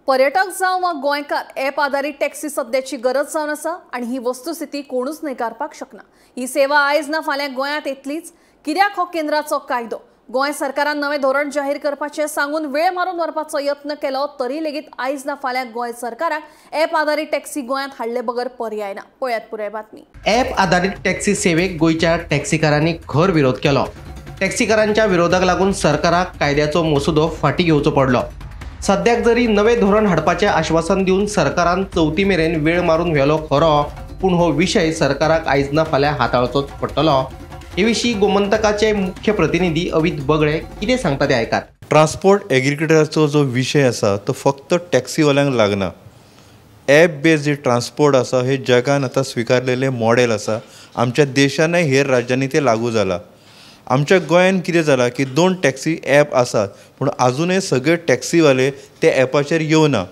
पर्यटक जावं वा गोंयकार ॲप आदारीत टॅक्सी सद्याची गरज जावन आसा आनी ही वस्तुस्थिती कोणूच न्हयकारपाक शकना। ही सेवा आयज ना फाल्यां गोंयांत येतलीच। कित्याक हो केंद्राचो कायदो? गोंय सरकारान नवें धोरण जाहीर करपाचें सांगून वेळ मारून व्हरपाचो यत्न केलो तरी लेगीत आयज ना फाल्यां गोंय सरकाराक ॲप आदारीत टॅक्सी गोंयांत हाडले बगर पर्याय ना। पळयात पुराय बातमी। ॲप आदारीत टॅक्सी सेवेक गोंयच्या टॅक्सीकारांनी खर विरोध केलो। टॅक्सीकारांच्या विरोधाक लागून सरकाराक कायद्याचो मसुदो फाटीं घेवचो पडलो। सद्याक जरी नवे धोरण हाडपाचें आश्वासन दिवन सरकारान चवथी मेरेन वेळ मारून व्हेलो खरो, पूण हो विशय सरकाराक आयज ना फाल्यां हाताळचोच पडटलो। हे विशीं गोमंतकाचे मुख्य प्रतिनिधी अमित बगळे कितें सांगता ते आयकात। ट्रान्सपोर्ट एग्रिगेटराचो जो विशय आसा तो फक्त टॅक्सीवाल्यांक लागना। ॲप बेस्ड जे ट्रान्सपोर्ट आसा हे जगान आतां स्विकारलेलें मॉडेल आसा। आमच्या देशानय हेर राज्यांनी ते लागू जाला। आमच्या गोंयान कितें जालां की 2 टॅक्सी ॲप आसात, पूण आजुनय सगळे टॅक्सीवाले ते ॲपाचेर येवना।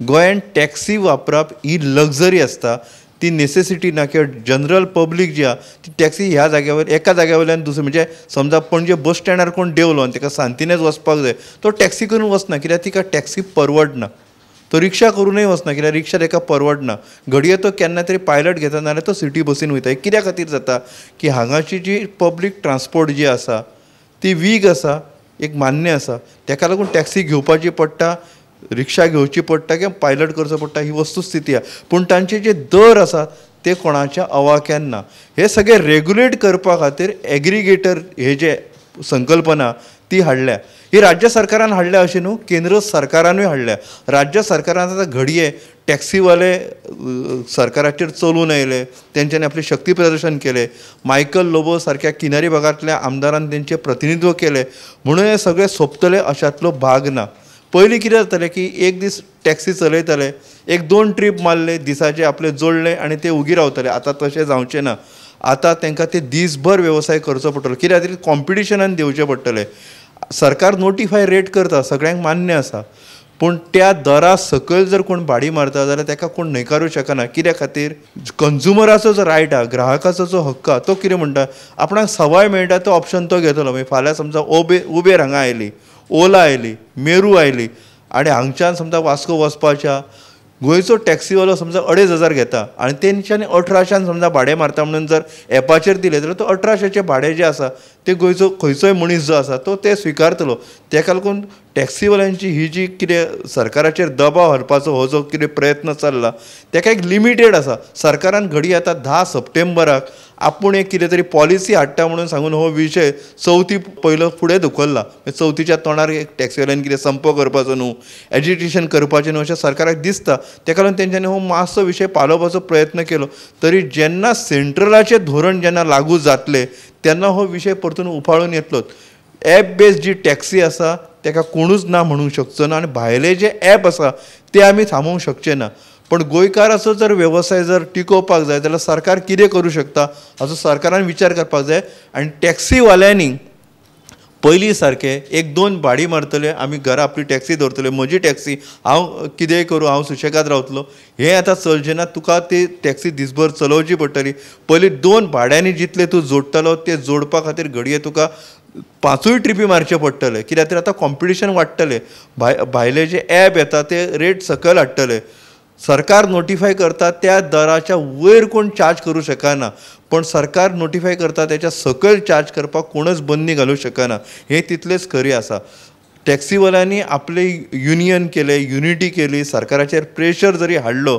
गोंयान टॅक्सी वापरप ही लक्झरी आसता, ती नेसेसिटी ना किंवा जनरल पब्लीक जी आहा ती टॅक्सी ह्या जाग्यावर एका जाग्या वयल्यान दुसरे, म्हणजे समजा पणजे बस स्टँडार कोण देंवलो आनी ताका सांतिनेज वचपाक जाय, तो टॅक्सी करून वचना कित्याक तिका टॅक्सी परवडना। तो रिक्षा करूनय वचना कित्याक रिक्षा ताका परवडना। घडये तो केन्ना तरी पायलट घेता, नाजाल्यार तो सिटी बसीन वयता। कित्या खातीर जाता की हांगाची जी पब्लीक ट्रान्सपोर्ट जी आसा ती वीक आसा, एक मान्य आसा, ताका लागून टॅक्सी घेवपाची पडटा, रिक्षा घेवची पडटा किंवा पायलट करचो पडटा, ही वस्तुस्थिती आसा। पूण तांचे जे दर आसा ते कोणाच्या अवाक्यान ना। हे सगळे रेगुलेट करपा खातीर एग्रिगेटर हे जे संकल्पना ती हाडल्या, ही राज्य सरकारान हाडल्या अशें न्हू, केंद्र सरकारानूय हाडल्या। राज्य सरकारान आतां घडये टॅक्सीवाले सरकाराचेर चलून आयले, तेंच्यांनी आपलें शक्ती प्रदर्शन केलें, मायकल लोबो सारक्या किनारी भागांतल्या आमदारान तेंचें प्रतिनिधित्व केलें, म्हणून हें सगळें सोंपतलें अशांतलो भाग ना। पयलीं कितें जातालें की एक दीस टॅक्सी चलयताले, 1-2 ट्रीप मारले दिसाचे आपले जोडले आनी ते उगी रावताले। आतां तशें जावचें ना। आतां तांकां ते दीसभर वेवसाय करचो पडटलो, कित्याक खातीर कॉम्पिटिशनान देंवचें पडटलें। सरकार नोटिफाय रेट करता, सगळ्यांक मान्य आसा, पूण त्या दरा सकयल जर कोण भाडी मारता जाल्यार ताका कोण न्हयकारूं शकना। कित्या खातीर कंज्युमराचो जो रायट आहा, ग्राहकाचो जो हक्क आहा, तो कितें म्हणटा, आपणाक सवाय मेळटा तो ऑप्शन तो घेतलो। मागीर फाल्यां समजा उबेर हांगा आयली, ओला आयली, मेरू आयली आनी हांगच्यान समजा वास्को वचपाच्या गोंयचो टॅक्सीवालो समजा 2500 घेता आनी तेंच्यांनी 1800 समजा भाडें मारता म्हणून जर एपाचेर दिलें जाल्यार तो 1800 भाडें जें आसा तें गोंयचो खंयचोय मनीस जो आसा तो तें स्विकारतलो। तेका लागून टॅक्सीवाल्यांची ही जी कितें सरकाराचेर दबाव हाडपाचो हो जो कितें प्रयत्न चल्ला तेका एक लिमिटेड आसा। सरकारान घडये आतां 10 सप्टेंबराक आपूण एक कितें तरी पॉलिसी हाडटा म्हणून सांगून हो विशय चवथी पयलो फुडें धुकल्ला। चवथीच्या तोंडार एक टॅक्सीवाल्यांनी कितें संप करपाचो न्हू, एजिटेशन करपाचें न्हू अशें सरकाराक दिसता, तेका लागून तेंच्यांनी हो मातसो विशय पालोवपाचो प्रयत्न केलो। तरी जेन्ना सेंट्रलाचें धोरण जेन्ना लागू जातलें तेन्ना हो विशय परतून उफाळून येतलोच। ॲप बेस्ड जी टॅक्सी आसा तेका कोणूच ना म्हणूंक शकचो ना आनी भायले जे ॲप आसा ते आमी थांबोवंक शकचे ना। पण गोंयकाराचो जर वेवसाय जर टिकोवपाक जाय जाल्यार सरकार कितें करूं शकता हाचो सरकारान विचार करपाक जाय। आनी टॅक्सीवाल्यांनी पयलीं सारकें 1-2 भाडी मारतले, आमी घरा आपली टॅक्सी दवरतले, म्हजी टॅक्सी हांव कितेंय करूं, हांव सुशेगाद रावतलो, हें आतां चलचें ना। तुका ती टॅक्सी दीसभर चलोवची पडटली। पयलीं 2 भाड्यांनी जितले तूं जोडटलो ते जोडपा खातीर घडये तुका 5 ट्रिपी मारचे पडटले, कित्याक तर आतां कॉम्पिटिशन वाडटलें। भायले जे ॲप येता ते रेट सकयल हाडटले, सरकार नोटिफाय करता त्या दराच्या वयर कोण चार्ज करूं शकना, पण सरकार नोटिफाय करता त्याच्या सकयल चार्ज करपाक कोणच बंदी घालूं शकना, हें तितलेंच खरी आसा। टॅक्सीवाल्यांनी आपलें युनियन केलें, युनिटी केली, सरकाराचेर प्रेशर जरी हाडलो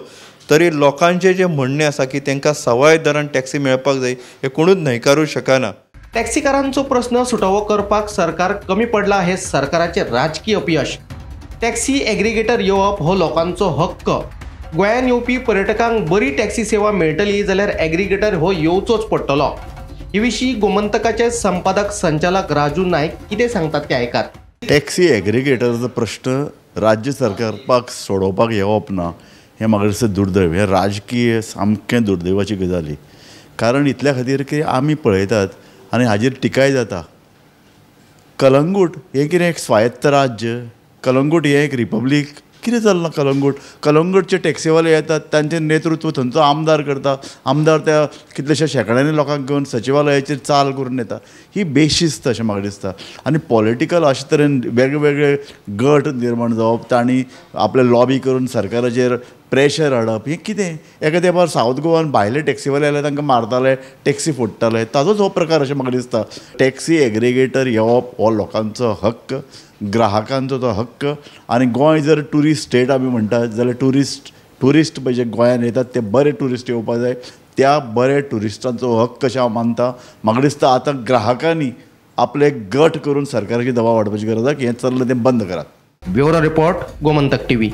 तरी लोकांचें जें म्हणणें आसा की तांकां सवाय दरान टॅक्सी मेळपाक जाय हें कोणूच न्हयकारूं शकना। टॅक्सीकारांचो प्रस्न सुटावो करपाक सरकार कमी पडला हे सरकाराचें राजकीय अपयश। टॅक्सी एग्रिगेटर येवप हो लोकांचो हक्क। गोंयांत येवपी पर्यटकांक बरी टॅक्सी सेवा मेळटली जाल्यार एग्रिगेटर हो येवचोच पडटलो। हे विशीं गोमंतकाचे संपादक संचालक राजू नायक कितें सांगतात ते आयकात। टॅक्सी एग्रिगेटरचो प्रश्न राज्य सरकारपाक सोडोवपाक येवप ना हें म्हाका दिसता दुर्दैव, हें राजकीय सामकें दुर्दैवाची गजाली। कारण इतल्या खातीर की आमी पळयतात आनी हाजेर टिकाय जाता। कलंगूट हें कितें एक स्वायत्त राज्य, कलंगूट हें एक रिपब्लीक, कितें चल्लां कलंगूट? कलंगूटचे टॅक्सीवाले येतात, तांचें नेतृत्व थंयचो आमदार करता, आमदार त्या कितलेश्या शेंकड्यांनी लोकांक घेवन सचिवालयाचेर चाल करून येता. ही बेशिस्त अशें म्हाका दिसता. आनी पॉलिटिकल अशे तरेन वेगवेगळे गट निर्माण जावप, तांणी आपले लॉबी करून सरकाराचेर प्रेशर हाडप, हें कितें? एका तेंपार सावथ गोवान भायले टॅक्सीवाले आयले तांकां मारताले, टॅक्सी फोडटाले, ताजोच हो प्रकार अशें म्हाका दिसता. टॅक्सी एग्रिगेटर येवप हो लोकांचो हक्क, ग्राहकांचो तो हक्क. आनी गोंय जर ट्युरिस्ट स्टेट आमी म्हणटात जाल्यार ट्युरिस्ट पळय जे गोंयान येतात ते बरे ट्युरिस्ट येवपाक जाय. त्या बरे ट्युरिस्टांचो हक्क अशें हांव मानता. म्हाका दिसता आतां ग्राहकांनी आपले गट करून सरकाराची दबाव वाडपाची गरज आसा की हें चल्लां तें बंद करात. Bureau report, Gomantak TV.